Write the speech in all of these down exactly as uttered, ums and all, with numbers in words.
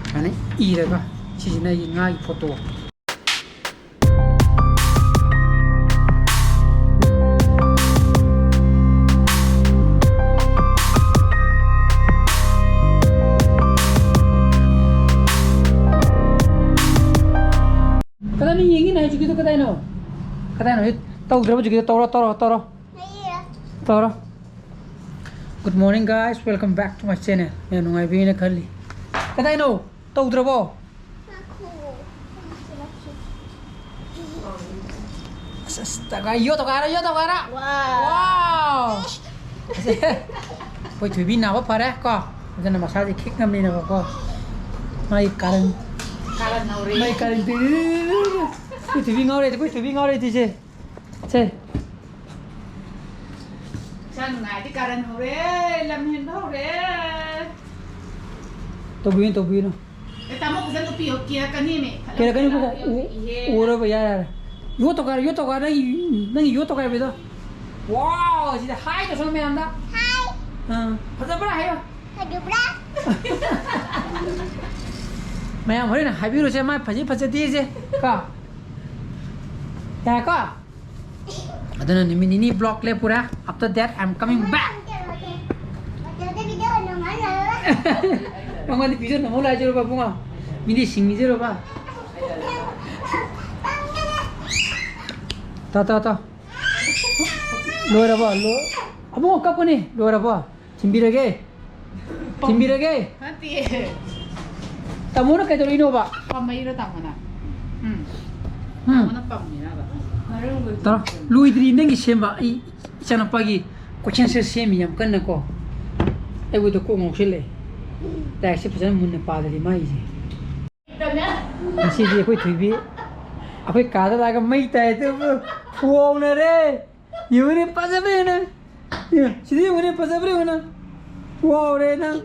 ꯁꯨꯃꯥꯏꯅ ꯏꯔꯒ, ꯁꯤꯁꯤꯅ ꯑꯩꯒꯤ ꯉꯥꯒꯤ ꯐꯣꯇꯣ꯫ ꯀꯗꯥꯏꯅꯣ ꯌꯦꯡꯉꯤꯅꯦ ꯍꯧꯖꯤꯛꯀꯤꯗꯣ? ꯀꯗꯥꯏꯅꯣ? ꯀꯗꯥꯏꯅꯣ? ꯍꯧꯖꯤꯛ ꯇꯧꯗ꯭ꯔꯕ ꯍꯧꯖꯤꯛꯀꯤꯗꯣ? ꯇꯧꯔꯣ, ꯇꯧꯔꯣ, ꯇꯧꯔꯣ꯫ ꯇꯧꯔꯣ꯫ Good morning, guys. Welcome back to my channel. ꯌꯥꯝ ꯅꯨꯡꯉꯥꯏꯕꯤꯅ ꯈꯜꯂꯤ꯫ ꯀꯗꯥꯏꯅꯣ? ꯇꯧꯗ꯭ꯔꯕꯣ? ꯑꯁ, ꯑꯁ, ꯇꯧꯈꯥꯏ-, ꯌꯣꯠ ꯇꯧꯈꯥꯏꯔꯣ, ꯌꯣꯠ ꯇꯧꯈꯥꯏꯔꯣ꯫ Wow. Wow. ꯑꯩꯈꯣꯏ ꯊꯣꯏꯕꯤ ꯅꯥꯕ ꯐꯔꯦ ꯀꯣ, ꯑꯗꯨꯅ ꯃꯁꯥꯁꯦ ꯈꯤꯛ ꯉꯝꯃꯤꯅꯦꯕꯀꯣ꯫ ꯃꯥꯒꯤ ꯀꯥꯔꯟ, ꯀꯥꯔꯟ ꯍꯧꯔꯦ꯫ ꯃꯥꯒꯤ ꯀꯥꯔꯟ ꯇꯧꯔꯤ꯫ ꯑꯩꯈꯣꯏ ꯊꯣꯏꯕꯤ ꯉꯥꯎꯔꯦ, ꯑꯩꯈꯣꯏ ꯊꯣꯏꯕꯤ ꯉꯥꯎꯔꯦ ꯇꯧꯔꯤꯁꯦ꯫ ꯁꯦ꯫ ꯏꯆꯥ ꯅꯨꯡꯉꯥꯏꯔꯗꯤ ꯀꯥꯔꯟ ꯍꯧꯔꯦ, ꯂꯝ ꯍꯦꯟꯕ ꯍꯧꯔꯦ꯫ ꯇꯧꯕꯤꯌꯨ, ꯇꯧꯕꯤꯌꯨ꯫ ꯑꯦ, ꯇꯥꯃꯣ ꯐꯖꯅ ꯅꯨꯄꯤ ꯀꯦꯔꯛꯀꯅꯦꯃꯤ꯫ ꯀꯦꯔꯛꯀꯅꯤ, ꯎ-, ꯎ-, ꯏꯍꯦ꯫ ꯎꯔꯕ ꯌꯥꯔꯦ, ꯌꯥꯔꯦ꯫ ꯌꯣꯠ ꯇꯧꯈꯥꯏꯔꯣ, ꯌꯣꯠ ꯇꯧꯈꯥꯏꯔꯣ, ꯅꯪꯒꯤ, ꯅꯪꯒꯤ ꯌꯣꯠ ꯇꯧꯈꯥꯏꯕꯗꯣ꯫ Wow, ꯁꯤꯗ hi ꯇꯧꯁꯜꯂꯣ ꯃꯌꯥꯝꯗ꯫ Hi꯫ ꯑꯥ, ꯐꯖꯕ꯭ꯔꯥ ꯍꯥꯏꯌꯣ꯫ ꯐꯖꯕ꯭ꯔꯥ? ꯃꯌꯥꯝ ꯍꯣꯔꯦꯟ ꯍꯥꯏꯕꯤꯔꯨꯁꯦ, ꯃꯥ ꯐꯖꯩ ꯐꯖꯗꯦꯁꯦ꯫ ꯀꯣ? ꯌꯥꯔꯦꯀꯣ? ꯑꯗꯨꯅ ꯅꯨꯃꯤꯠ ꯅꯤꯅꯤ vlog ꯂꯦꯞꯄꯨꯔꯦ꯫ After that, I'm coming back. ꯃꯉꯣꯟꯗ video ꯅꯝꯍꯧ ꯂꯥꯛꯑꯁꯤꯔꯣꯕ, ꯏꯕꯨꯡꯉꯣ? ꯃꯤꯗꯤ ꯁꯤꯡꯉꯤꯁꯤꯔꯣꯕ? ꯇꯥ, ꯇꯥ, ꯇꯥ꯫ ꯂꯣꯏꯔꯕꯣ? ꯂꯣ-, ꯑꯕꯨꯡꯉꯣ ꯀꯞꯀꯅꯤ꯫ ꯂꯣꯏꯔꯕꯣ? ꯊꯤꯟꯕꯤꯔꯒꯦ? ꯊꯤꯟꯕꯤꯔꯒꯦ? ꯅꯠꯇꯦ꯫ ꯇꯥꯃꯣꯅ ꯀꯩꯗꯧꯔꯤꯅꯣꯕ? ꯄꯥꯝꯃꯛꯏꯔꯣ ꯇꯥꯃꯣꯅ? ꯎꯝ꯫ ꯎꯝ꯫ ꯇꯥꯃꯣꯅ ꯄꯥꯝꯃꯤꯔꯕ? ꯇꯧꯔꯣ꯫ ꯂꯣꯏꯗ꯭ꯔꯤ ꯅꯪꯒꯤ ꯁꯦꯝꯕ꯫ ꯑꯩ ꯏꯆꯥꯅꯨꯄꯥꯒꯤ ꯀꯣꯏꯁꯟꯁꯦ ꯁꯦꯝꯃꯤ ꯌꯥꯝ ꯀꯟꯅꯀꯣ꯫ ꯑꯩꯕꯨꯗ ꯀꯣꯛ ꯉꯥꯎꯁꯤꯜꯂꯛꯑꯦ꯫ ꯂꯥꯏꯔꯤꯛꯁꯦ ꯐꯖꯅ ꯃꯨꯟꯅ ꯄꯥꯗꯗꯤ ꯃꯥꯏꯁꯦ꯫ ꯉꯁꯤꯗꯤ ꯑꯩꯈꯣꯏ ꯊꯣꯏꯕꯤ ꯑꯩꯈꯣꯏ ꯀꯥꯗ ꯂꯥꯛꯑꯒ ꯃꯩ ꯇꯥꯏ ꯑꯗꯨꯕꯨ ꯐꯨꯍꯧꯅꯔꯦ꯫ ꯌꯦꯡꯉꯨꯅꯦ, ꯐꯖꯕ꯭ꯔꯥ ꯌꯦꯡꯉꯨꯅꯦ꯫ ꯌꯦꯡꯉꯨ, ꯁꯤꯗ ꯌꯦꯡꯉꯨꯅꯦ, ꯐꯖꯕ꯭ꯔꯥ ꯌꯦꯡꯉꯨꯅꯦ꯫ ꯋꯥꯎꯔꯦ ꯅꯪ꯫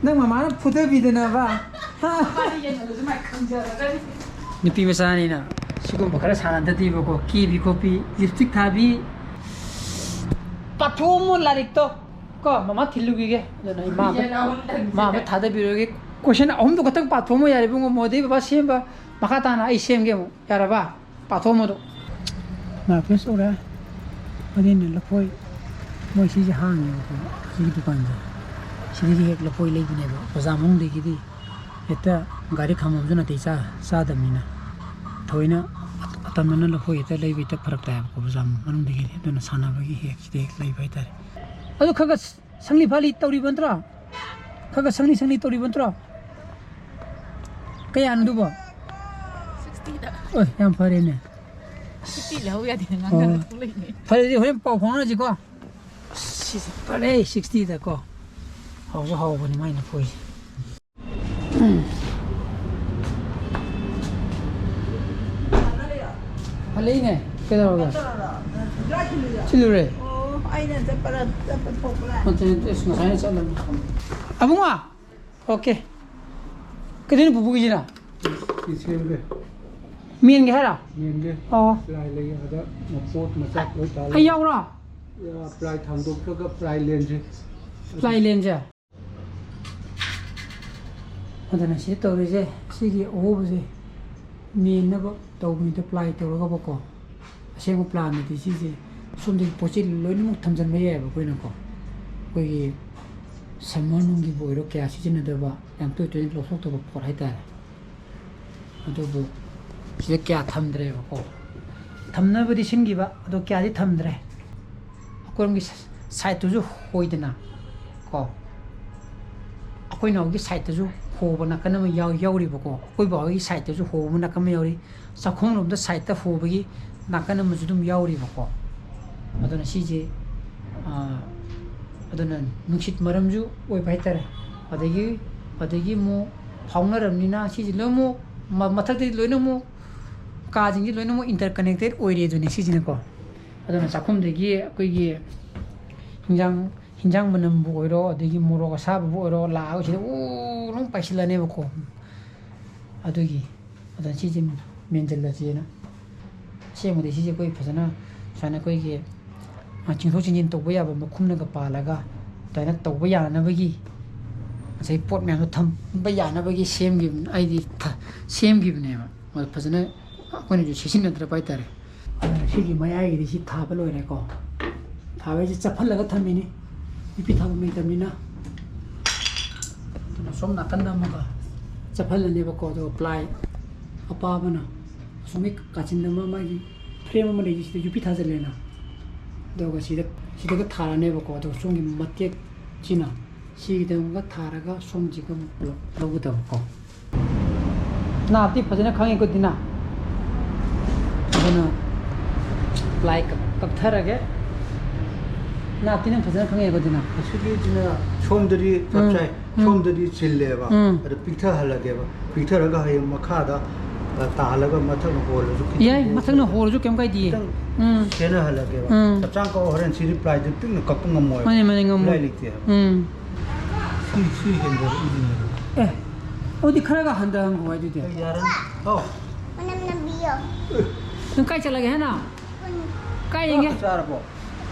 ꯅꯪ ꯃꯃꯥꯅ ꯐꯨꯊꯕꯤꯗꯅꯕ꯫ ꯍꯥ? ꯃꯥꯗꯤ ꯌꯦꯡꯉꯨꯅꯦ, ꯁꯨꯃꯥꯏꯅ ꯈꯪꯖꯔꯒꯅꯤ꯫ ꯅꯨꯄꯤ ꯃꯆꯥꯅꯤꯅ ꯁꯤꯒꯨꯝꯕ ꯈꯔ ꯁꯥꯟꯅꯗꯗꯤꯕꯀꯣ, ꯀꯦꯕꯤ ꯈꯣꯠꯄꯤ, ꯂꯤꯞꯁꯇꯤꯛ ꯊꯥꯕꯤ꯫ ꯄꯥꯊꯣꯛꯑꯝꯃꯣ ꯂꯥꯏꯔꯤꯛꯇꯣ꯫ ꯀꯣ, ꯃꯃꯥ ꯊꯤꯜꯂꯨꯈꯤꯒꯦ꯫ ꯑꯗꯨꯅ ꯑꯩ ꯃꯥ ꯑꯝꯇ, ꯃꯥ ꯑꯝꯇ ꯊꯥꯗꯕꯤꯔꯨꯔꯒꯦ꯫ ꯀꯣꯏꯁꯟ ꯑꯍꯨꯝꯗꯨ ꯈꯛꯇꯪ ꯄꯥꯊꯣꯛꯑꯝꯃꯣ ꯌꯥꯔꯦ ꯏꯕꯨꯡꯉꯣ, ꯃꯣꯗꯤ ꯕꯕꯥ ꯁꯦꯝꯕ ꯃꯈꯥ ꯇꯥꯅ ꯑꯩ ꯁꯦꯝꯒꯦ ꯑꯃꯨꯛ, ꯌꯥꯔꯕ? ꯄꯥꯊꯣꯛꯑꯝꯃꯣꯗꯣ꯫ ꯃꯥ ꯐ꯭ꯔꯦꯁ ꯇꯧꯔꯦ꯫ ꯑꯗꯨꯅ ꯂꯐꯣꯏ ꯃꯣꯏ ꯁꯤꯁꯦ ꯍꯥꯡꯉꯦꯕꯀꯣ, ꯁꯤꯒꯤ ꯗꯨꯀꯥꯟꯁꯦ꯫ ꯁꯤꯗꯒꯤ ꯍꯦꯛ ꯂꯐꯣꯏ ꯂꯩꯕꯅꯦꯕ, ꯕꯖꯥꯔ ꯃꯅꯨꯡꯗꯒꯤꯗꯤ ꯍꯦꯛꯇ ꯒꯥꯔꯤ ꯈꯥꯝꯕꯝꯁꯨ ꯅꯥꯇꯩ ꯆꯥ-, ꯆꯥꯗꯕꯅꯤꯅ꯫ ꯊꯑꯣꯏꯅ ꯑꯇꯝꯅꯅ ꯂꯐꯣꯏ ꯍꯦꯛꯇ ꯂꯩꯕ ꯍꯦꯛꯇ ꯐꯔꯛ ꯇꯥꯏꯌꯦꯕꯀꯣ, ꯕꯖꯥꯔ ꯃꯅꯨꯡꯗꯒꯤꯗꯤ꯫ ꯑꯗꯨꯅ ꯁꯥꯟꯅꯕꯒꯤ ꯍꯦꯛ ꯁꯤꯗ ꯍꯦꯛ ꯂꯩꯕ ꯍꯥꯏꯇꯥꯔꯦ꯫ ꯑꯗꯨ ꯈꯔ ꯈꯔ ꯁꯪꯂꯤ ꯐꯥꯂꯤ ꯇꯧꯔꯤꯕ ꯅꯠꯇ꯭ꯔꯣ? ꯈꯔ ꯈꯔ ꯁꯪꯂꯤ ꯁꯪꯂꯤ ꯇꯧꯔꯤꯕ ꯅꯠꯇ꯭ꯔꯣ? ꯀꯌꯥꯅꯣ ꯑꯗꯨꯕꯣ? ꯁꯤꯛꯁꯇꯤꯗ꯫ ꯑꯣꯏ, ꯌꯥꯝ ꯐꯔꯦꯅꯦ꯫ ꯁꯤꯛꯁꯇꯤ ꯂꯧꯍꯧ ꯌꯥꯗꯦꯅ ꯑꯣ꯫ ꯉꯥꯡꯅꯔ ꯊꯣꯛꯂꯛꯏꯅꯦ꯫ ꯐꯔꯦ, ꯑꯗꯨꯗꯤ ꯍꯣꯔꯦꯟ ꯄꯥꯎ ꯐꯥꯎꯅꯔꯁꯤꯀꯣ꯫ ꯑꯁ, ꯁꯤꯁꯦ ꯐꯔꯦ, ꯁꯤꯛꯁꯇꯤꯗꯀꯣ꯫ ꯍꯥꯎꯁꯨ ꯍꯥꯎꯕꯅꯤ ꯃꯥꯏ ꯂꯐꯣꯏꯁꯦ꯫ ꯎꯝ꯫ ꯍꯜꯂꯛꯏꯅꯦ꯫ ꯀꯩꯗꯧꯔꯒꯦ? ꯆꯠꯂꯨꯔꯦ꯫ ꯑꯣ, ꯑꯩꯅ ꯆꯠꯄꯔ, ꯆꯠꯄ ꯊꯣꯛꯄꯔ? ꯅꯠꯇꯦ, ꯅꯠꯇꯦ, ꯑꯁ, ꯉꯁꯥꯏꯅ ꯆꯠꯂꯝꯅꯤ꯫ ꯑꯕꯨꯡꯉꯣ! ꯑꯣꯀꯦ꯫ ꯀꯩꯗꯧꯅꯣ ꯄꯨꯄꯨꯒꯤꯁꯤꯅ? ꯁꯤ ꯁꯦꯝꯒꯦ꯫ ꯃꯦꯟꯒꯦ ꯍꯥꯏꯔꯣ? ꯃꯦꯟꯒꯦ꯫ ꯑꯣ꯫ ꯄ꯭ꯂꯥꯏ ꯂꯩ, ꯑꯗ ꯃꯄꯣꯠ ꯃꯆꯥꯛ ꯂꯣꯏ ꯇꯥꯜꯂꯦ꯫ ꯑꯩ ꯌꯥꯎꯔꯣ? ꯄ꯭ꯂꯥꯏ ꯊꯥꯡꯗꯣꯛꯈ꯭ꯔꯒ ꯄ꯭ꯂꯥꯏ ꯂꯦꯟꯁꯦ꯫ ꯄ꯭ꯂꯥꯏ ꯂꯦꯟꯁꯦ? ꯑꯗꯨꯅ ꯁꯤ ꯇꯧꯔꯤꯁꯦ, ꯁꯤꯒꯤ ꯑꯍꯣꯕꯁꯦ ꯃꯦꯟꯅꯕ ꯇꯧꯕꯅꯤꯗ, ꯄ꯭ꯂꯥꯏ ꯇꯧꯔꯒꯕꯀꯣ꯫ ꯑꯁꯦꯡꯕ ꯄ꯭ꯂꯥꯟꯗꯗꯤ ꯁꯤꯁꯦ ꯁꯣꯝꯗꯒꯤ ꯄꯣꯠ ꯆꯩ ꯂꯣꯏꯅꯃꯛ ꯊꯝꯖꯤꯟꯕ ꯌꯥꯏꯑꯕ ꯑꯩꯈꯣꯏꯅꯀꯣ꯫ ꯑꯩꯈꯣꯏꯒꯤ ꯁꯝꯃꯔ ꯅꯨꯡꯒꯤꯕꯨ ꯑꯣꯏꯔꯣ, ꯀꯌꯥ ꯁꯤꯖꯤꯟꯅꯗꯕ, ꯌꯥꯝ ꯇꯣꯏ ꯇꯣꯏꯅ ꯂꯧꯊꯣꯛꯇꯕ ꯄꯣꯠ ꯍꯥꯏꯇꯥꯔꯦ꯫ ꯑꯗꯨꯕꯨ ꯁꯤꯗ ꯀꯌꯥ ꯊꯝꯗ꯭ꯔꯦꯕꯀꯣ꯫ ꯊꯝꯅꯕꯗꯤ ꯁꯤꯟꯈꯤꯕ, ꯑꯗꯣ ꯀꯌꯥꯗꯤ ꯊꯝꯗ꯭ꯔꯦ꯫ ꯑꯩꯈꯣꯏꯔꯣꯝꯒꯤ ꯁ-, ꯁꯥꯏꯠꯇꯨꯁꯨ ꯍꯣꯏꯗꯅ ꯀꯣ꯫ ꯑꯩꯈꯣꯏ ꯅꯥꯎꯒꯤ ꯁꯥꯏꯠꯇꯁꯨ ꯍꯣꯕ ꯅꯥꯀꯟ ꯑꯃ ꯌꯥꯎ-, ꯌꯥꯎꯔꯤꯕꯀꯣ꯫ ꯑꯩꯈꯣꯏ ꯕꯥꯍꯣꯏꯒꯤ ꯁꯥꯏꯠꯇꯁꯨ ꯍꯣꯕ ꯅꯥꯀꯟ ꯑꯃ ꯌꯥꯎꯔꯤ꯫ ꯆꯥꯛꯈꯨꯝꯂꯣꯝꯗ ꯁꯥꯏꯠꯇ ꯍꯣꯕꯒꯤ ꯅꯥꯀꯟ ꯑꯃꯁꯨ ꯑꯗꯨꯝ ꯌꯥꯎꯔꯤꯕꯀꯣ꯫ ꯑꯗꯨꯅ ꯁꯤꯁꯦ, ꯑꯥ, ꯑꯗꯨꯅ ꯅꯨꯡꯁꯤꯠ ꯃꯔꯝꯁꯨ ꯑꯣꯏꯕ ꯍꯥꯏꯇꯥꯔꯦ꯫ ꯑꯗꯒꯤ, ꯑꯗꯒꯤ ꯑꯃꯨꯛ ꯐꯥꯎꯅꯔꯕꯅꯤꯅ ꯁꯤꯁꯦ ꯂꯣꯏꯅꯃꯛ ꯃ-, ꯃꯊꯛꯇꯗꯤ ꯂꯣꯏꯅꯃꯛ ꯀꯥꯁꯤꯡꯁꯦ ꯂꯣꯏꯅꯃꯛ interconnected ꯑꯣꯏꯔꯦ ꯑꯗꯨꯅꯤ ꯁꯤꯁꯤꯅꯀꯣ꯫ ꯑꯗꯨꯅ ꯆꯥꯛꯈꯨꯝꯗꯒꯤ ꯑꯩꯈꯣꯏꯒꯤ ꯍꯤꯟꯖꯥꯡ, ꯍꯤꯟꯖꯥꯡ ꯃꯅꯝꯕꯨ ꯑꯣꯏꯔꯣ, ꯑꯗꯒꯤ ꯃꯣꯔꯣꯛ ꯑꯁꯥꯕꯕꯨ ꯑꯣꯏꯔꯣ, ꯂꯥꯛꯑꯒ ꯁꯤꯗ ꯎ ꯂꯣꯏ ꯄꯥꯏꯁꯤꯜꯂꯅꯦꯕꯀꯣ꯫ ꯑꯗꯨꯒꯤ, ꯑꯗꯨꯅ ꯁꯤꯁꯦ ꯃꯦꯟꯁꯤꯜꯂꯁꯦꯅ ꯁꯦꯝꯕꯗꯤ ꯁꯤꯁꯦ ꯑꯩꯈꯣꯏ ꯐꯖꯅ ꯁꯨꯃꯥꯏꯅ ꯑꯩꯈꯣꯏꯒꯤ, ꯑ, ꯆꯤꯡꯊꯣꯛ ꯆꯤꯡꯁꯤꯟ ꯇꯧꯕ ꯌꯥꯕ ꯃꯈꯨꯝꯅꯒ ꯄꯥꯜꯂꯒ ꯑꯗꯨꯃꯥꯏꯅ ꯇꯧꯕ ꯌꯥꯅꯅꯕꯒꯤ ꯉꯁꯥꯏ ꯄꯣꯠ ꯃꯌꯥꯝꯗꯣ ꯊꯝꯕ ꯌꯥꯅꯕꯒꯤ ꯁꯦꯝꯈꯤꯕ, ꯑꯩꯗꯤ ꯊ-, ꯁꯦꯝꯈꯤꯕꯅꯦꯕ꯫ ꯑꯗꯣ ꯐꯖꯅ ꯑꯩꯈꯣꯏꯅꯁꯨ ꯁꯤꯖꯤꯟꯅꯗ꯭ꯔꯕ ꯍꯥꯏꯇꯥꯔꯦ꯫ ꯑꯗꯨꯅ ꯁꯤꯒꯤ ꯃꯌꯥꯏꯒꯤꯗꯤ ꯁꯤ ꯊꯥꯕ ꯂꯣꯏꯔꯦꯀꯣ꯫ ꯊꯥꯕ ꯍꯥꯏꯁꯦ ꯆꯞꯍꯜꯂꯒ ꯊꯝꯃꯤꯅꯤ, ꯌꯨꯄꯤ ꯊꯥꯐꯝ ꯂꯩꯇꯕꯅꯤꯅ꯫ ꯑꯗꯨꯅ ꯁꯣꯝ ꯅꯥꯀꯟꯗ ꯑꯃꯒ ꯆꯞꯍꯜꯂꯅꯦꯕꯀꯣ꯫ ꯑꯗꯨꯒ ꯄ꯭ꯂꯥꯏ ꯑꯄꯥꯕꯅ ꯑꯁꯣꯝꯒꯤ ꯀꯥꯆꯤꯟꯗ ꯑꯃ ꯃꯥꯒꯤ ꯐ꯭ꯔꯦꯝ ꯑꯃ ꯂꯩꯁꯦ, ꯁꯤꯗ ꯌꯨꯄꯤ ꯊꯥꯖꯤꯜꯂꯦꯅ꯫ ꯑꯗꯨꯒ ꯁꯤꯗ, ꯁꯤꯗꯒ ꯊꯥꯔꯅꯦꯕꯀꯣ꯫ ꯑꯗꯨꯒ ꯁꯣꯝꯒꯤ ꯃꯇꯦꯛꯁꯤꯅ ꯁꯤꯒꯤꯗ ꯑꯃꯨꯛꯀ ꯊꯥꯔꯒ ꯁꯣꯝꯁꯤꯒ ꯑꯃꯨꯛ ꯄꯨꯂꯞ ꯂꯧꯒꯗꯕꯀꯣ꯫ ꯅꯥꯞꯇꯤ ꯐꯖꯅ ꯈꯪꯉꯤꯀꯣ ꯗꯤꯅꯥ꯫ ꯑꯗꯨꯅ ꯄ꯭ꯂꯥꯏ ꯀꯛ-, ꯀꯛꯊꯔꯒꯦ꯫ ꯅꯥꯞꯇꯤ ꯅꯪ ꯐꯖꯅ ꯈꯪꯉꯦꯀꯣ ꯗꯤꯅꯥ꯫ ꯑꯁꯤꯒꯤꯁꯤꯅ ꯁꯣꯝꯗꯗꯤ ꯆꯞ ꯎꯝ, ꯆꯥꯏ, ꯎꯝ꯫ ꯁꯣꯝꯗꯗꯤ ꯆꯤꯜꯂꯦꯕ꯫ ꯎꯝ꯫ ꯑꯗ ꯄꯤꯛꯊꯍꯜꯂꯒꯦꯕ꯫ ꯄꯤꯛꯊꯔꯒ ꯍꯌꯦꯡ ꯃꯈꯥꯗ, ꯑ, ꯇꯥꯍꯜꯂꯒ ꯃꯊꯛꯅ ꯍꯣꯜꯂꯁꯨ ꯈꯤꯇꯪ ꯌꯥꯏ, ꯍꯣꯜꯂꯒ ꯃꯊꯛꯅ ꯍꯣꯜꯂꯁꯨ ꯀꯩꯝ ꯀꯥꯏꯗꯤꯌꯦ꯫ ꯈꯤꯇꯪ ꯎꯝ꯫ ꯈꯦꯠꯅꯍꯜꯂꯒꯦꯕ꯫ ꯎꯝ꯫ ꯆꯞ ꯆꯥꯅ ꯀꯛꯑꯣ, ꯍꯣꯔꯦꯟ ꯁꯤꯗꯤ ꯄ꯭ꯂꯥꯏꯗꯨ ꯄꯤꯛꯅ ꯀꯛꯄ ꯉꯝꯃꯣꯏꯕ꯫ ꯃꯥꯅꯦ, ꯃꯥꯅꯦ, ꯉꯝꯃꯣꯏ꯫ ꯄ꯭ꯂꯥꯏ ꯂꯩꯇꯦꯕ꯫ ꯎꯝ꯫ ꯁꯤ, ꯁꯤ ꯍꯦꯟꯗꯔꯛꯏꯁꯤꯅꯦꯕ꯫ ꯑꯦ, ꯑꯗꯨꯗꯤ ꯈꯔꯒ ꯍꯟꯊꯍꯟꯈꯣ ꯍꯥꯏꯗꯨꯗꯤ꯫ ꯑꯦ, ꯌꯥꯔꯅꯤ꯫ ꯑꯧ꯫ ꯃꯅꯝ ꯅꯝꯕꯤꯌꯣ꯫ ꯅꯪ ꯀꯥꯏ ꯆꯠꯂꯒꯦ ꯍꯥꯏꯅ? ꯀꯥꯏ ꯌꯦꯡꯒꯦ? ꯆꯥꯛ ꯆꯥꯔꯕꯣ?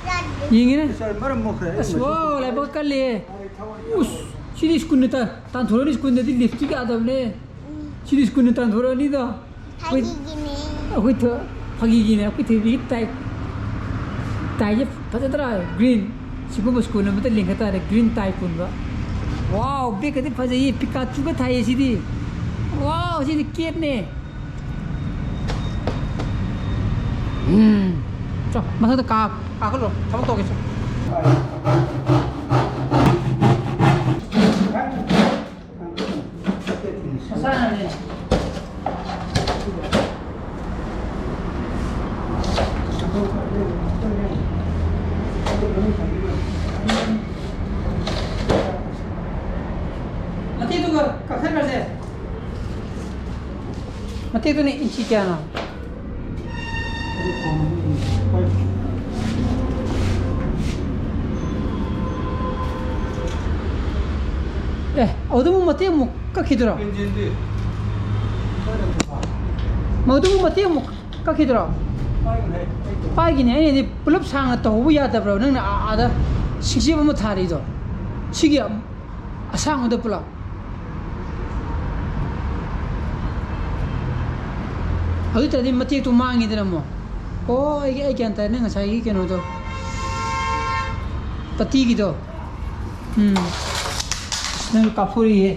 ꯆꯥꯗ꯭ꯔꯤ꯫ ꯌꯦꯡꯒꯦꯅꯦ꯫ ꯆꯥꯔ-, ꯃꯔꯝ ꯃꯣꯛꯈ꯭ꯔꯦ꯫ ꯑꯁ, ꯋꯥꯎ, ꯂꯥꯏꯕꯛ ꯀꯜꯂꯦ꯫ ꯎꯁ, ꯁꯤꯗꯤ ꯁ꯭ꯀꯨꯜꯅ ꯇꯥ-, ꯇꯥꯟꯊꯣꯔꯛꯑꯅꯤ, ꯁ꯭ꯀꯨꯜꯗꯗꯤ ꯂꯤꯞꯁꯇꯤꯛ ꯌꯥꯗꯕꯅꯦ꯫ ꯎꯝ꯫ ꯁꯤꯗꯤ ꯁ꯭ꯀꯨꯜꯅ ꯇꯥꯟꯊꯣꯔꯛꯑꯅꯤꯗꯣ꯫ ꯑꯩꯈꯣꯏ, ꯐꯥꯒꯤꯒꯤꯅꯦ꯫ ꯑꯩꯈꯣꯏ ꯊꯣ-, ꯐꯥꯒꯤꯒꯤꯅꯦ, ꯑꯩꯈꯣꯏ ꯊꯣꯏꯕꯤꯒꯤ ꯇꯥꯏ-, ꯇꯥꯏꯁꯦ ꯐꯖꯗ꯭ꯔꯥ? ꯒ꯭ꯔꯤꯟ꯫ ꯁꯤꯒꯨꯝꯕ ꯁ꯭ꯀꯨꯜ ꯑꯃꯗ ꯂꯤꯡꯈꯠ ꯇꯥꯔꯦ, ꯒ꯭ꯔꯤꯟ ꯇꯥꯏ ꯄꯨꯟꯕ꯫ ꯋꯥꯎ, ꯕꯦꯛꯀꯗꯤ ꯐꯖꯩꯌꯦ, ꯄꯤꯀꯥꯆꯨꯒ ꯊꯥꯏꯌꯦ ꯁꯤꯗꯤ꯫ ꯋꯥꯎ, ꯁꯤꯗꯤ ꯀꯦꯠꯅꯦ꯫ ꯎꯝ꯫ ꯆꯣ, ꯃꯊꯛꯇ ꯀꯥ-, ꯀꯥꯈꯠꯂꯣ, ꯊꯕꯛ ꯇꯧꯒꯦ, ꯆꯣ꯫ ꯃꯁꯥꯅꯅꯦ꯫ ꯃꯇꯦꯛꯇꯨꯒ ꯀꯛꯊꯠꯈ꯭ꯔꯁꯦ꯫ ꯃꯇꯦꯛꯇꯨꯅ ꯏꯟꯆꯤ ꯀꯌꯥꯅꯣ? ꯑꯦ, ꯑꯗꯨꯗ ꯑꯃꯨꯛ ꯃꯇꯦꯛ ꯑꯃꯨꯛ ꯀꯛꯈꯤꯗꯣꯏꯔꯣ? ꯏꯟꯖꯤꯟꯗꯤ? ꯃꯗꯨ ꯑꯃꯨꯛ ꯃꯇꯦꯛ ꯑꯃꯨꯛ ꯀꯛꯈꯤꯗꯣꯏꯔꯣ? ꯄꯥꯏꯒꯤꯅꯦ꯫ ꯑꯩꯅꯗꯤ ꯄꯨꯂꯞ ꯁꯥꯡꯅ ꯇꯧꯍꯧꯕ ꯌꯥꯗꯕ꯭ꯔꯣ? ꯅꯪꯅ ꯑꯥ-, ꯑꯥꯗ ꯁꯤꯡꯆꯦꯞ ꯑꯃ ꯊꯥꯔꯤꯗꯣ? ꯁꯤꯒꯤ ꯑꯁꯥꯡꯕꯗ ꯄꯨꯂꯞ꯫ ꯑꯗꯨ ꯇꯔꯗꯤ ꯃꯇꯦꯛꯇꯣ ꯃꯥꯡꯉꯤꯗꯅ ꯑꯃꯨꯛ꯫ ꯑꯣ, ꯑꯩ, ꯑꯩ ꯒ꯭ꯌꯥꯟ ꯇꯥꯔꯦ, ꯅꯪ ꯉꯁꯥꯏꯒꯤ ꯀꯩꯅꯣꯗꯣ, ꯄꯇꯤꯒꯤꯗꯣ꯫ ꯎꯝ꯫ ꯅꯪ ꯀꯥꯞꯊꯣꯔꯛꯏꯍꯦ꯫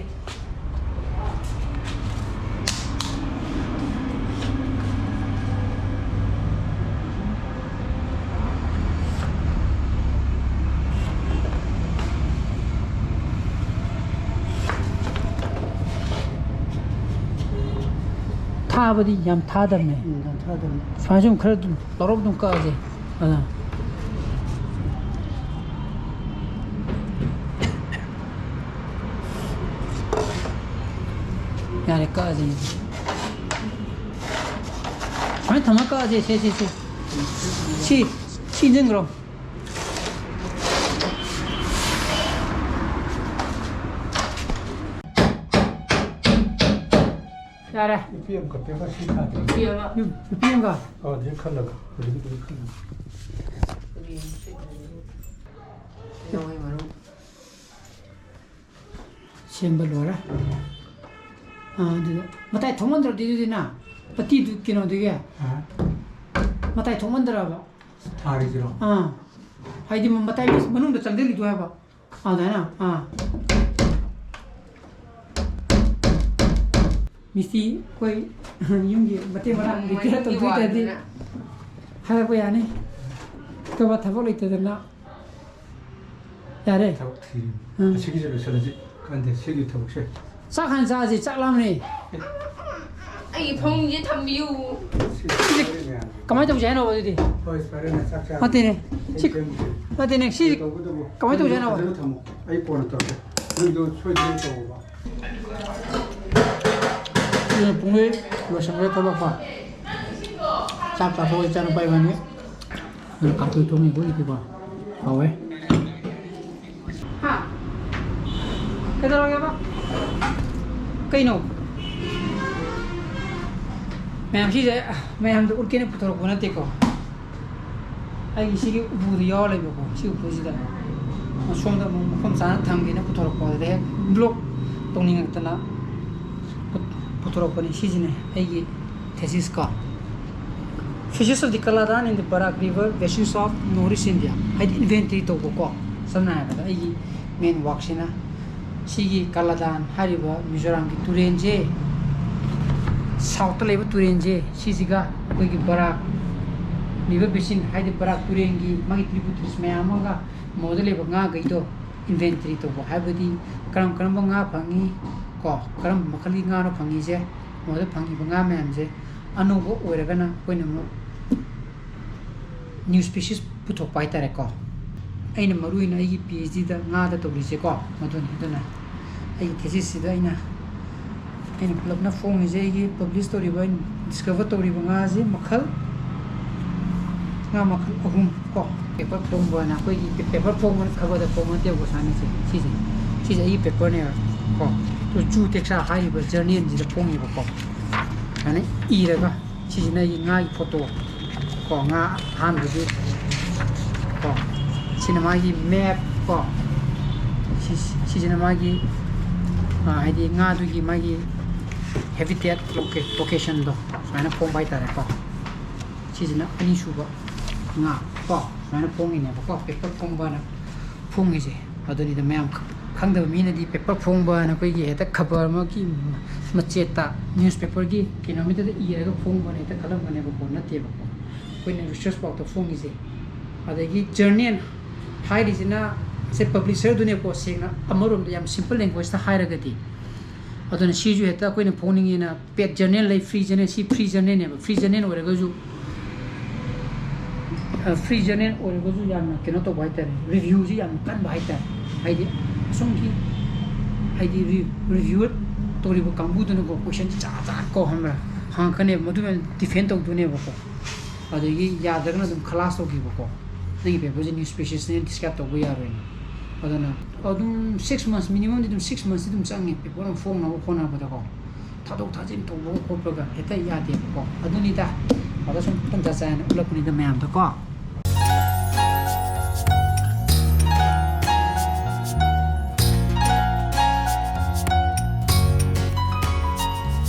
ꯊꯥꯕꯗꯤ ꯌꯥꯝ ꯊꯥꯗꯕꯅꯦ꯫ ꯎꯝ, ꯌꯥꯝ ꯊꯥꯗꯕꯅꯦ꯫ ꯁꯨꯃꯥꯏꯅ ꯁꯨꯝ ꯈꯔ ꯑꯗꯨꯝ ꯂꯧꯔꯞ ꯑꯗꯨꯝ ꯀꯛꯑꯁꯦ꯫ ꯑꯗ ꯌꯥꯔꯦ, ꯀꯛꯑꯁꯦ꯫ ꯁꯨꯃꯥꯏꯅ ꯊꯝꯃ ꯀꯛꯑꯁꯦ꯫ ꯁꯦ, ꯁꯦ, ꯁꯦ꯫ ꯁꯤ, ꯁꯤ ꯏꯟꯖꯟꯈ꯭ꯔꯣ꯫ ꯌꯥꯔꯦ꯫ ꯅꯨꯄꯤ ꯑꯃꯈꯛꯇꯪꯒ ꯁꯤ ꯊꯥꯗꯦ꯫ ꯅꯨꯄꯤ ꯑꯃ꯫ ꯅꯨ-, ꯅꯨꯄꯤ ꯑꯃꯒ? ꯑꯣ, ꯑꯗꯨꯗꯤ ꯈꯜꯂꯒ, ꯍꯧꯖꯤꯛꯀꯤꯗꯨꯗꯤ ꯈꯜꯂꯒ꯫ ꯅꯨꯄꯤ ꯑꯃ ꯁꯤ ꯊꯥꯗꯦ꯫ ꯂꯧꯍꯩ ꯃꯔꯨ꯫ ꯁꯦꯝꯕ ꯂꯣꯏꯔꯦ꯫ ꯑꯥ, ꯑꯗꯨꯗ ꯃꯇꯥꯏ ꯊꯣꯛꯃꯟꯗ꯭ꯔꯗꯤ ꯑꯗꯨꯗꯤ ꯅ ꯄꯇꯤꯗꯨ ꯀꯩꯅꯣꯗꯨꯒꯤ ꯑꯥ꯫ ꯃꯇꯥꯏ ꯊꯣꯛꯃꯟꯗ꯭ꯔꯕ? ꯊꯥꯔꯤꯁꯤꯔꯣ? ꯑꯥ꯫ ꯍꯥꯏꯗꯤ ꯃꯇꯥꯏ ꯃꯅꯨꯡꯗ ꯆꯪꯁꯤꯜꯂꯤꯗꯣ ꯍꯥꯏꯕ꯫ ꯑꯗꯨꯃꯥꯏꯅ, ꯑꯥ꯫ ꯃꯤꯁꯇ꯭ꯔꯤ ꯑꯩꯈꯣꯏ ꯌꯨꯝꯒꯤ ꯃꯇꯦꯡ ꯃꯔꯥꯡ ꯃꯩꯒꯤ repair ꯇꯧꯕꯤꯗ꯭ꯔꯗꯤ ꯋꯥꯗꯨꯅ꯫ ꯍꯥꯏꯔꯛꯄ ꯌꯥꯅꯤ꯫ ꯑꯇꯣꯞꯄ ꯊꯕꯛ ꯂꯩꯇꯗꯅ꯫ ꯌꯥꯔꯦ꯫ ꯊꯕꯛ ꯊꯤꯔꯤ꯫ ꯎꯝ꯫ ꯑꯁꯤꯒꯤꯁꯦ ꯂꯣꯏꯁꯤꯜꯂꯁꯤ꯫ ꯀꯥꯟꯗꯦ, ꯁꯤꯒꯤ ꯊꯕꯛꯁꯦ꯫ ꯆꯥꯛ ꯍꯥꯟꯅ ꯆꯥꯁꯤ, ꯆꯥꯛ ꯂꯥꯝꯃꯦ꯫ ꯑꯩꯒꯤ ꯐꯃꯨꯡꯁꯦ ꯊꯝꯕꯤꯌꯨ꯫ ꯁꯤ ꯁꯤꯁꯦ ꯂꯣꯏꯔꯦ ꯃꯌꯥꯝꯁꯦ꯫ ꯀꯃꯥꯏꯅ ꯇꯧꯁꯦ ꯍꯥꯏꯅꯣꯕ ꯑꯗꯨꯗꯤ? ꯍꯣꯏ, ꯐꯔꯦꯅꯦ, ꯆꯥꯛ ꯆꯥꯔꯣ꯫ ꯅꯠꯇꯦꯅꯦ꯫ ꯁꯤ, ꯑꯩ ꯁꯦꯝꯒꯦ꯫ ꯅꯠꯇꯦꯅꯦ, ꯁꯤ ꯇꯧꯕꯇꯕꯨ ꯀꯃꯥꯏꯅ ꯇꯧꯁꯦ ꯅꯪꯒꯤꯗꯣ ꯍꯥꯏꯅꯣꯕ? ꯐꯖꯅ ꯊꯝꯃꯣ꯫ ꯑꯩ ꯀꯣꯟꯅ ꯇꯧꯔꯒꯦ꯫ ꯅꯪꯒꯤꯗꯣ ꯁꯣꯏꯗꯅ ꯇꯧꯋꯣꯕ꯫ ꯁꯤꯅ ꯄꯨꯡꯂꯣꯏ ꯂꯣꯏꯁꯤꯟꯈ꯭ꯔꯦ ꯊꯕꯛꯀꯣ꯫ ꯆꯥꯛ ꯆꯥꯊꯣꯛꯑ ꯏꯆꯥꯅꯨꯄꯥ ꯏꯕꯥꯅꯤ꯫ ꯑꯗꯨ ꯀꯥꯡꯁꯣꯏ ꯊꯣꯡꯉꯤ ꯑꯩꯈꯣꯏꯒꯤꯗꯤꯀꯣ꯫ ꯍꯥꯎꯋꯦ꯫ ꯍꯥ? ꯀꯩꯗꯧꯔꯒꯦꯕ? ꯀꯩꯅꯣ? ꯃꯌꯥꯝ ꯁꯤꯁꯦ ꯃꯌꯥꯝꯗ ꯎꯠꯀꯦꯅ ꯄꯨꯊꯣꯔꯛꯄ ꯅꯠꯇꯦꯀꯣ꯫ ꯑꯩꯒꯤ ꯁꯤꯒꯤ ꯎꯄꯨꯗ ꯌꯥꯎꯔ ꯂꯩꯕꯀꯣ, ꯁꯤ ꯎꯄꯨꯁꯤꯗ꯫ ꯁꯣꯝꯗ ꯑꯃꯨꯛ ꯃꯐꯝ ꯆꯥꯅ ꯊꯝꯒꯦꯅ ꯄꯨꯊꯣꯔꯛꯄ, ꯑꯗꯨꯗ ꯍꯦꯛ ꯕ꯭ꯂꯣꯛ ꯇꯧꯅꯤꯡꯉꯛꯇꯅ ꯄꯨ-, ꯄꯨꯊꯣꯔꯛꯄꯅꯤ꯫ ꯁꯤꯁꯤꯅꯦ ꯑꯩꯒꯤ thesis ꯀꯣ, Fishes of the Kaladan in the Barak River, Basins of Northeast India, ꯍꯥꯏꯗꯤ inventory ꯇꯧꯕꯀꯣ꯫ ꯁꯝꯅ ꯍꯥꯏꯔꯕꯗ ꯑꯩꯒꯤ main workꯁꯤꯅ ꯁꯤꯒꯤ ꯀꯂꯥꯗꯥꯟ ꯍꯥꯏꯔꯤꯕ ꯃꯤꯖꯣꯔꯥꯝꯒꯤ ꯇꯨꯔꯦꯟꯁꯦ, southꯇ ꯂꯩꯕ ꯇꯨꯔꯦꯟꯁꯦ, ꯁꯤꯁꯤꯒ ꯑꯩꯈꯣꯏꯒꯤ ꯕꯔꯥꯛ river basin ꯍꯥꯏꯗꯤ ꯕꯔꯥꯛ ꯇꯨꯔꯦꯟꯒꯤ ꯃꯥꯒꯤ tributaries ꯃꯌꯥꯝ ꯑꯃꯒ ꯃꯣꯏꯗ ꯂꯩꯕ ꯉꯥꯈꯩꯗꯣ inventory ꯇꯧꯕ, ꯍꯥꯏꯕꯗꯤ ꯀꯔꯝ ꯀꯔꯝꯕ ꯉꯥ ꯐꯪꯉꯤ ꯀꯣ, ꯀꯔꯝꯕ ꯃꯈꯜꯒꯤ ꯉꯥꯅꯣ ꯐꯪꯉꯤꯁꯦ, ꯃꯣꯏꯗ ꯐꯪꯉꯤꯕ ꯉꯥ ꯃꯌꯥꯝꯁꯦ ꯑꯅꯧꯕ ꯑꯣꯏꯔꯒꯅ ꯑꯩꯈꯣꯏꯅ ꯑꯃꯨꯛ new species ꯄꯨꯊꯣꯛꯄ ꯍꯥꯏꯇꯥꯔꯦꯀꯣ꯫ ꯑꯩꯅ ꯃꯔꯨ ꯑꯣꯏꯅ ꯑꯩꯒꯤ PhDꯗ ꯉꯥꯗ ꯇꯧꯔꯤꯁꯦꯀꯣ, ꯃꯗꯨꯅꯤ꯫ ꯑꯗꯨꯅ ꯑꯩꯒꯤ thesisꯁꯤꯗ ꯑꯩꯅ, ꯑꯩꯅ ꯄꯨꯂꯞꯅ ꯐꯣꯡꯉꯤꯁꯦ, ꯑꯩꯒꯤ publish ꯇꯧꯔꯤꯕ, ꯑꯩꯅ discover ꯇꯧꯔꯤꯕ ꯉꯥꯁꯦ ꯃꯈꯜ, ꯉꯥ ꯃꯈꯜ ꯑꯍꯨꯝ ꯀꯣ꯫ Paper ꯐꯣꯡꯕꯅ ꯑꯩꯈꯣꯏꯒꯤ paper ꯐꯣꯡꯕꯅ ꯈꯕꯔꯗ ꯐꯣꯡꯕ ꯅꯠꯇꯦꯕꯀꯣ, ꯁꯨꯃꯥꯏꯅ ꯁꯦ, ꯁꯤꯁꯦ, ꯁꯤꯁꯦ ꯑꯩꯒꯤ paperꯅꯦꯕ ꯀꯣ꯫ ꯇꯨ ꯖꯨ ꯇꯦꯛꯁꯥ ꯍꯥꯏꯔꯤꯕ journalꯁꯤꯗ ꯐꯣꯡꯉꯦꯕꯀꯣ꯫ ꯁꯨꯃꯥꯏꯅ ꯏꯔꯒ ꯁꯤꯁꯤꯅ ꯑꯩꯒꯤ ꯉꯥꯒꯤ photo ꯀꯣ, ꯉꯥ ꯑꯍꯥꯟꯕꯒꯤ ꯀꯣ, ꯁꯤꯅ ꯃꯥꯒꯤ map ꯀꯣ, ꯁꯤ-, ꯁꯤꯁꯤꯅ ꯃꯥꯒꯤ, ꯑ, ꯍꯥꯏꯗꯤ ꯉꯥꯗꯨꯒꯤ ꯃꯥꯒꯤ habitat loca-, locationꯗꯣ ꯁꯨꯃꯥꯏꯅ ꯐꯣꯡꯕ ꯍꯥꯏꯇꯥꯔꯦꯀꯣ꯫ ꯁꯤꯁꯤꯅ ꯑꯅꯤꯁꯨꯕ ꯉꯥ ꯀꯣ, ꯁꯨꯃꯥꯏꯅ ꯐꯣꯡꯉꯤꯅꯦꯕꯀꯣ, paper ꯐꯣꯡꯕꯅ ꯐꯣꯡꯉꯤꯁꯦ꯫ ꯑꯗꯨꯅꯤꯗ ꯃꯌꯥꯝ ꯈ-, ꯈꯪꯗꯕ ꯃꯤꯅꯗꯤ paper ꯐꯣꯡꯕꯅ ꯑꯩꯈꯣꯏꯒꯤ ꯍꯦꯛꯇ ꯈꯕꯔ ꯑꯃꯒꯤ ꯃꯆꯦꯠꯇ, newspaperꯒꯤ ꯀꯩꯅꯣꯃꯤꯇꯗ ꯏꯔꯒ ꯐꯣꯡꯕꯅ ꯍꯦꯛꯇ ꯈꯜꯂꯝꯒꯅꯦꯕꯀꯣ, ꯅꯠꯇꯦꯕꯀꯣ꯫ ꯑꯩꯈꯣꯏꯅ research ꯄꯥꯎꯇ ꯐꯣꯡꯉꯤꯁꯦ꯫ ꯑꯗꯒꯤ journal ꯍꯥꯏꯔꯤꯁꯤꯅ ꯁꯦ publisherꯗꯨꯅꯦꯀꯣ, ꯁꯦꯡꯅ ꯑꯃꯔꯣꯝꯗ ꯌꯥꯝ simple language,ꯇ ꯍꯥꯏꯔꯒꯗꯤ꯫ ꯑꯗꯨꯅ ꯁꯤꯁꯨ ꯍꯦꯛꯇ ꯑꯩꯈꯣꯏꯅ ꯐꯣꯡꯅꯤꯡꯉꯦꯅ paid journal ꯂꯩ, free journal, ꯁꯤ free journalꯅꯦꯕ꯫ Free journal ꯑꯣꯏꯔꯒꯁꯨ, ꯑ, free journal ꯑꯣꯏꯔꯒꯁꯨ ꯌꯥꯝꯅ ꯀꯩꯅꯣ ꯇꯧꯕ ꯍꯥꯏꯇꯥꯔꯦ, reviewꯁꯤ ꯌꯥꯝꯅ ꯀꯟꯕ ꯍꯥꯏꯇꯥꯔꯦ꯫ ꯍꯥꯏꯗꯤ ꯑꯁꯣꯝꯒꯤ, ꯍꯥꯏꯗꯤ re-, reviewer ꯇꯧꯔꯤꯕ ꯀꯥꯡꯕꯨꯗꯨꯅꯀꯣ, question ꯖꯥꯠ ꯖꯥꯠ ꯀꯣ, ꯈꯪꯕ꯭ꯔꯥ, ꯍꯪꯉꯛꯀꯅꯦꯕ, ꯃꯗꯨ ꯃꯌꯥꯝ defend ꯇꯧꯗꯣꯏꯅꯦꯕꯀꯣ꯫ ꯑꯗꯒꯤ ꯌꯥꯗ꯭ꯔꯒꯅ ꯑꯗꯨꯝ ꯈꯂꯥꯁ ꯇꯧꯈꯤꯕꯀꯣ, "ꯅꯪꯒꯤ paperꯁꯦ new speciesꯅꯦ, describe ꯇꯧꯕ ꯌꯥꯔꯣꯏꯅ"꯫ ꯑꯗꯨꯅ ꯑꯗꯨꯝ six months, minimumꯗꯤ ꯑꯗꯨꯝ six monthsꯇꯤ ꯑꯗꯨꯝ ꯆꯪꯉꯦ paper ꯑꯃ ꯐꯣꯡꯅꯕ ꯍꯣꯠꯅꯕꯗꯀꯣ꯫ ꯊꯥꯗꯣꯛ ꯊꯥꯖꯤꯟ ꯇꯧꯕꯒ ꯈꯣꯠꯄꯒ ꯍꯦꯛꯇ ꯌꯥꯗꯦꯕꯀꯣ꯫ ꯑꯗꯨꯅꯤꯗ, ꯑꯗ ꯁꯨꯝ ꯇꯟꯖꯥ ꯆꯥꯅ ꯎꯠꯂꯛꯄꯅꯤꯗ ꯃꯌꯥꯝꯗꯀꯣ꯫